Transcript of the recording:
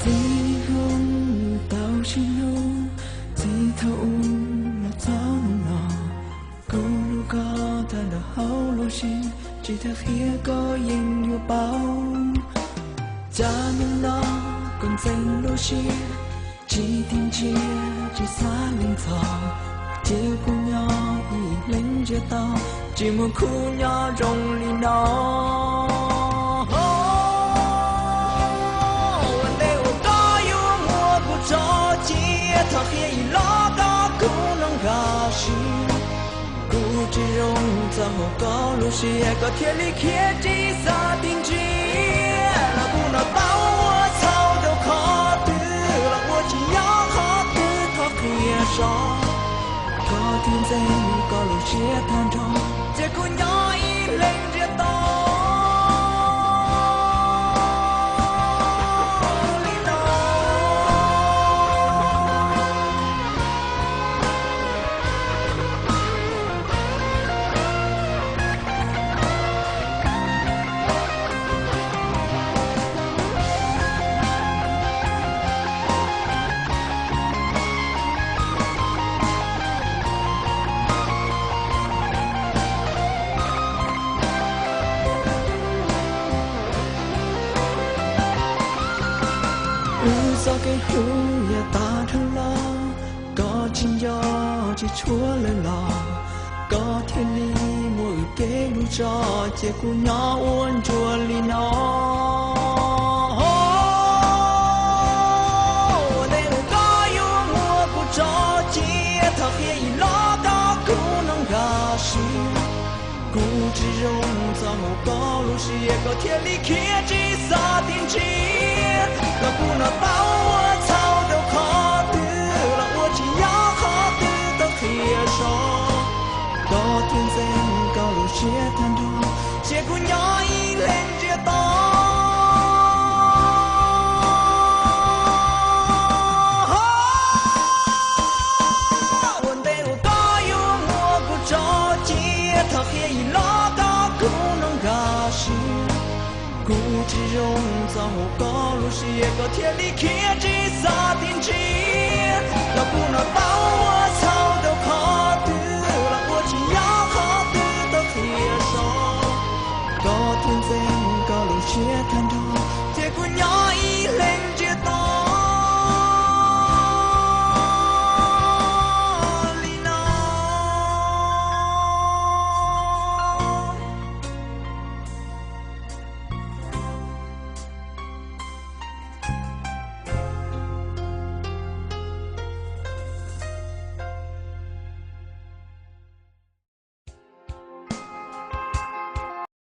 Txiv hlob, tau sim hlub txiv thaum ub los txog hnub no, kuv hlub koj tag nrho hauv lub siab, tsis tham qhia koj yeej yuav paub. Cas hnub no koj ntxeev lub siab, tsis tig ntsia tsis xav lees txog, cia kuv nyob ib leeg ntsiag to, tsis muaj khub nyob zoo li no. Ua ntej uas koj yuav muab kuv tso cia, tham qhia ib los koj kuv no nkag siab. Kuv tsis zoo txog hauv koj lub siab, koj thiaj li khiav tsis xav tig ntsia. Los kuv no tau ua txhaum rau qhov twg, los ua tsis nyob qhov twg, thov qhia seb koj thiaj ntxeev koj lub siab tag nrho, cia kuv nyob ib leeg ntsiag to li no. Wb txoj kev hlub yog tas dhau los, koj tsis nco tsis tshua lawm los, koj thiaj li muab wb kev hlub tso, cia kuv nyob ua ntsuag li no. Ua ntej uas koj yuav muab kuv tso cia, tham qhia ib los koj kuv no nkag siab. Kuv tsis zoo txog hauv koj lub siab, koj thiaj li khiav tsis xav tig ntsia. Los kuv no tau ua txhaum rau qhov twg, los ua tsis nyob qhov twg, thov qhia seb koj thiaj ntxeev koj lub siab tag nrho, cia kuv nyob ib leeg ntsiag to. Ua ntej uas koj yuav muab kuv tso cia, tham qhia ib los koj kuv no nkag siab. Kuv tsis zoo txog hauv koj lub siab, koj thiaj li khiav tsis xav tig ntsia. Los kuv no tau